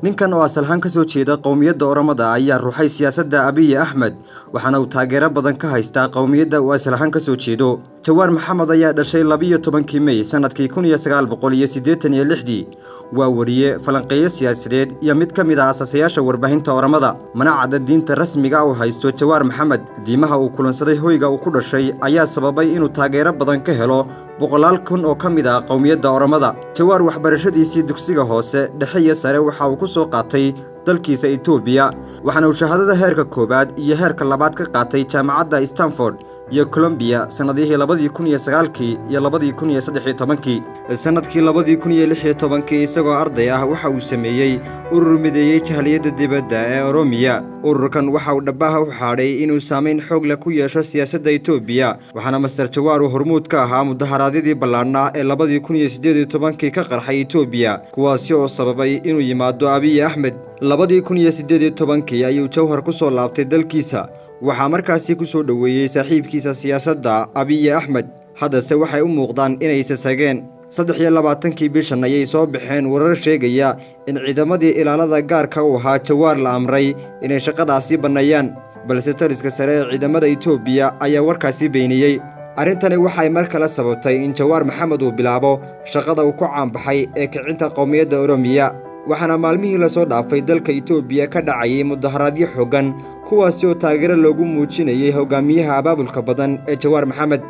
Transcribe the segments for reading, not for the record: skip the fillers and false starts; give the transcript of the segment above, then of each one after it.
Ninkan oo asal ahaan ka soo jeeda qowmiyadda Oromada ayaa ruxay siyaasadda Abiy Axmed, waxaana uu taageero badan ka haystaa qowmiyadda uu asal ahaan ka soo jeedo. Jawaar Maxamed ayaa dhashay 12-kii Mey sannadkii 1986. Waa wariye, falanqeeyo siyaasadeed iyo mid ka mid ah asaasayaasha warbaahinta Oromada. Mana cadda diinta rasmiga uu haysto Jawaar Maxamed. Diimaha uu kulansaday hoyga uu ku dhashay ayaa sababay inuu taageero badan ka helo boqolaal kun oo ka mid ah qowmiyadda Oromada. Jawaar waxbarashadiisii dugsiga hoose, dhexe iyo sare waxa uu ku soo qaatay dalkiisa Itoobiya, waxaana uu shahaadada heerka koowaad iyo heerka labaad ka qaatay jaamacadda Stanford iyo Columbia sannadihii 2009-kii iyo 2013-kii. Sannadkii 2016-kii, isagoo arday ah, waxa uu sameeyey urur mideeyey jahliyadda dibadda ee Oromiya. Ururkan waxa uu dhabbaha u xaadhay inuu saamayn xoog leh ku yeesho siyaasadda Itoobiya, waxaana Mister Jawaar uu hormuud ka ahaa mudaharaadyadii ballaadhnaa ee 2018-kii ka qarxay Itoobiya, kuwaasi oo sababay inuu yimaado Abiy Axmed. 2018-kii ayuu Jawhar ku soo laabtay dalkiisa. Waxaa markaasi ku soo dhoweeyey saaxiibkiisa siyaasadda Abiy Axmed. Haddase waxay u muuqdaan inay isasageen. 23-kii bishan ayay soo baxeen warar sheegaya in ciidamadii ilaalada gaarka u ahaa Jawaar la amray inay shaqadaasi banneeyaan, balse taliska sare ee ciidamada Itoobiya ayaa warkaasi beeniyey. Arrintani waxay mar kale sababtay in Jawaar Maxamed uu bilaabo shaqada uu ku caanbaxay ee kicinta qowmiyadda Oromiya, waxaana maalmihii lasoo dhaafay dalka Itoobiya ka dhacayay mudaharaadyo xooggan, kuwaasi oo taageero loogu muujinayay hogaamiyaha abaabulka badan ee Jawaar Maxamed.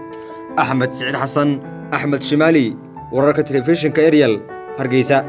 Axmed Siciid Xasan, Axmed Shimaali, wararka telefishinka Eryal, Hargeysa.